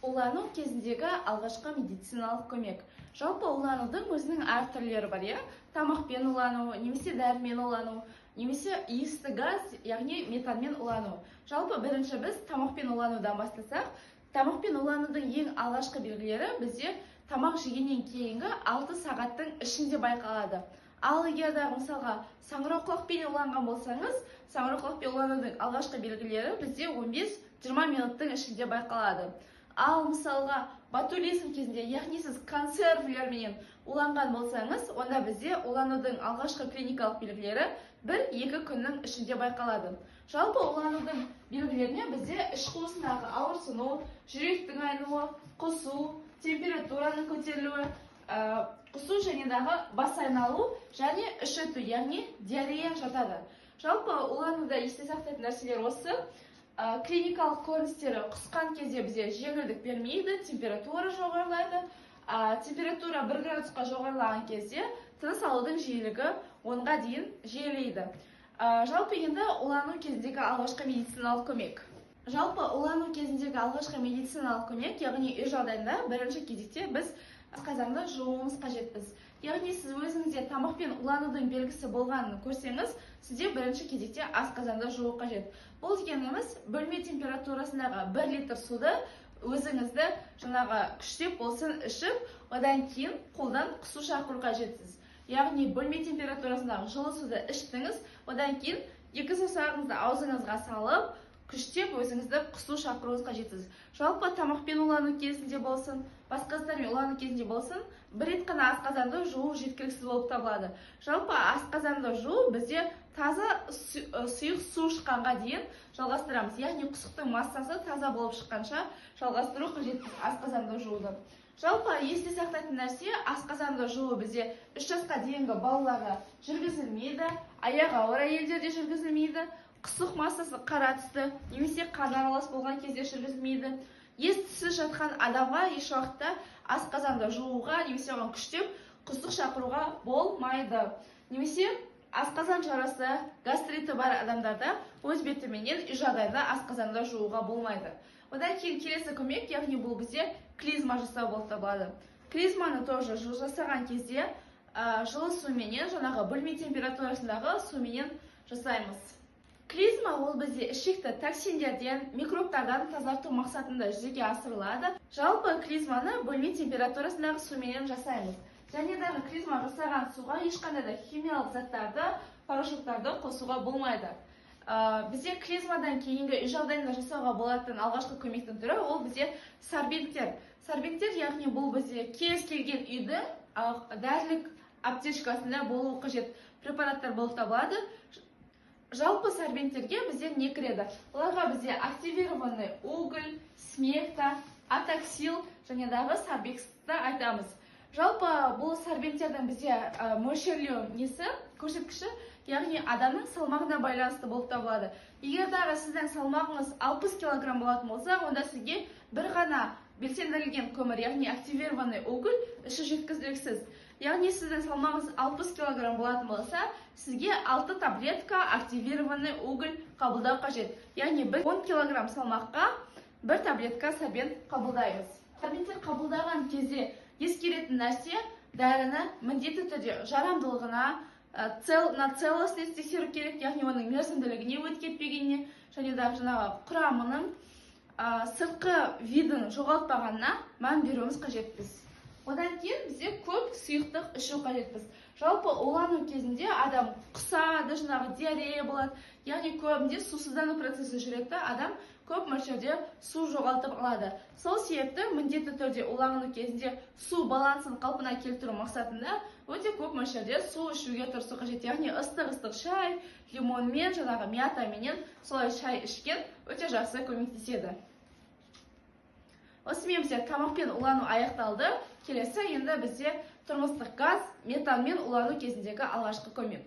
Улану кезіндегі алғашқы медициналық көмек. Жалпы, уланудың өзінің әр түрлері бар, иә: тамақпен улану немесе дәрімен улану, немесе иісті газ, яғни метанмен улану. Жалпы, бірінші біз тамақпен уланудан бастасақ, тамақпен уланудың ең алғашқы белгілері бізде тамақ жегеннен кейінгі 6 сағаттың ішінде байқалады. Ал егер де, мысалға, саңырауқұлақпен уланған болсаңыз, саңырауқұлақпен уланудың алғашқы белгілері бізде 15-20 минуттың ішінде байқалады. Ал мысалға, ботулизм кезінде, яғни сіз консервілерменен уланған болсаңыз, онда бізде уланудың алғашқы клиникалық белгілері 1-2 күннің ішінде байқалады. Жалпы, уланудың белгілеріне бізде іш қуысындағы ауырсыну, жүректің айнуы, құсу, температураның көтерілуі, құсу және дағы бас айналу және іш өту, яғни диарея жатады. Жалпы, улануда есте сақтайтын нәрселер осы. Клиникалық көріністері: құсқан кезде бізде жеңілдік бермейді, температура жоғарылайды. Температура 1 градусқа жоғарылаған кезде тыныс алудың жиілігі 10-ға дейін жиілейді. Жалпы, енді улану кезіндегі алғашқы медициналық көмек. Жалпы, улану кезіндегі алғашқы медициналық көмек, яғни үй жағдайында бірінші кезекте біз асқазанды жууымыз қажетпіз. Яғни сіз өзіңізде тамақпен уланудың белгісі болғанын көрсеңіз, сізде бірінші кезекте асқазанды жуу қажет. Бұл дегеніміз бөлме температурасындағы 1 литр суды өзіңізді жаңағы күштеп болсын ішіп, одан кейін қолдан құсу шақыру қажетсіз. Яғни бөлме температурасындағы жылы суды іштіңіз, одан кейін екі саусағыңызды аузыңызға салып, күштеп өзіңізді құсу шақыруыңыз қажетсіз. Жалпы, тамақпен улану кезінде болсын, басқа заттармен улану кезінде болсын, бір рет қана асқазанды жуу жеткіліксіз болып табылады. Жалпы, асқазанды жуу бізде таза сұйық су шыққанға дейін жалғастырамыз, яғни құсықтың массасы таза болып шыққанша жалғастыру қажет асқазанды жууды. Жалпы, есте сақтайтын нәрсе: асқазанды жуу бізде 3 жасқа дейінгі балаларға жүргізілмейді, аяғы ауыр әйелдерде жүргізілмейді, құсық массасы қара түсті немесе қан аралас болған кезде жүргізілмейді, ес түссіз жатқан адамға еш уақытта асқазанды жууға немесе оған күштеп құсық шақыруға болмайды, немесе асқазан жарасы, гастриті бар адамдарда өз бетіменен үй жағдайында асқазанды жууға болмайды. Одан кейін келесі көмек, яғни бұл бізде клизма жасау болып табылады. Клизманы тоже жасаған кезде жылы суменен, жаңағы бөлме температурасындағы суменен жасаймыз. Клизма ол бізде ішекті токсиндерден, микробтардан тазарту мақсатында жүзеге асырылады. Жалпы, клизманы бөлме температурасындағы суменен жасаймыз және дағы клизма жасаған суға ешқандай да химиялық заттарды, порошоктарды қосуға болмайды. Бізде клизмадан кейінгі үй жағдайында жасауға болатын алғашқы көмектің түрі ол бізде сорбенттер. Сорбенттер, яғни бұл бізде кез келген үйдің дәрілік аптечкасында болуы қажет препараттар болып табылады. Жалпы, сорбенттерге бізде не кіреді? Оларға бізде активированный уголь, смекта, атоксил және дағы сорбексті айтамыз. Жалпы, бұл сорбенттердің бізде мөлшерлеу несі, көрсеткіші, яғни адамның салмағына байланысты болып табылады. Егер дағы сіздің салмағыңыз 60 килограмм болатын болса, онда сізге бір ғана белсендірілген көмір, яғни активированный уголь ішу жеткіліксіз. Яғни сіздің салмағыңыз 60 килограмм болатын болса, сізге 6 таблетка активированный уголь қабылдау қажет, яғни бір 10 килограмм салмаққа бір таблетка сорбент қабылдаймыз. Сорбенттер қабылдаған кезде ескеретін нәрсе: дәріні міндетті түрде жарамдылығына, на целостность тексеру керек, яғни оның мерзімділігіне өтіп кетпегеніне және де жаңағы құрамының сыртқы видін жоғалтпағанына мән беруіміз қажетпіз. Одан кейін бізде көп сұйықтық ішу қажетпіз. Жалпы, улану кезінде адам құсады, жаңағы диарея болады, яғни көбінде сусыздану процесі жүреді да, адам көп мөлшерде су жоғалтып алады. Сол себепті міндетті түрде улану кезінде су балансын қалпына келтіру мақсатында өте көп мөлшерде су ішуге тырысу қажет, яғни ыстық ыстық шай, лимонмен, жаңағы мятаменен солай шай ішкен өте жақсы көмектеседі. Осымен бізде тамақпен улану аяқталды. Келесі енді бізде тұрмыстық газ, метанмен улану кезіндегі алғашқы көмек.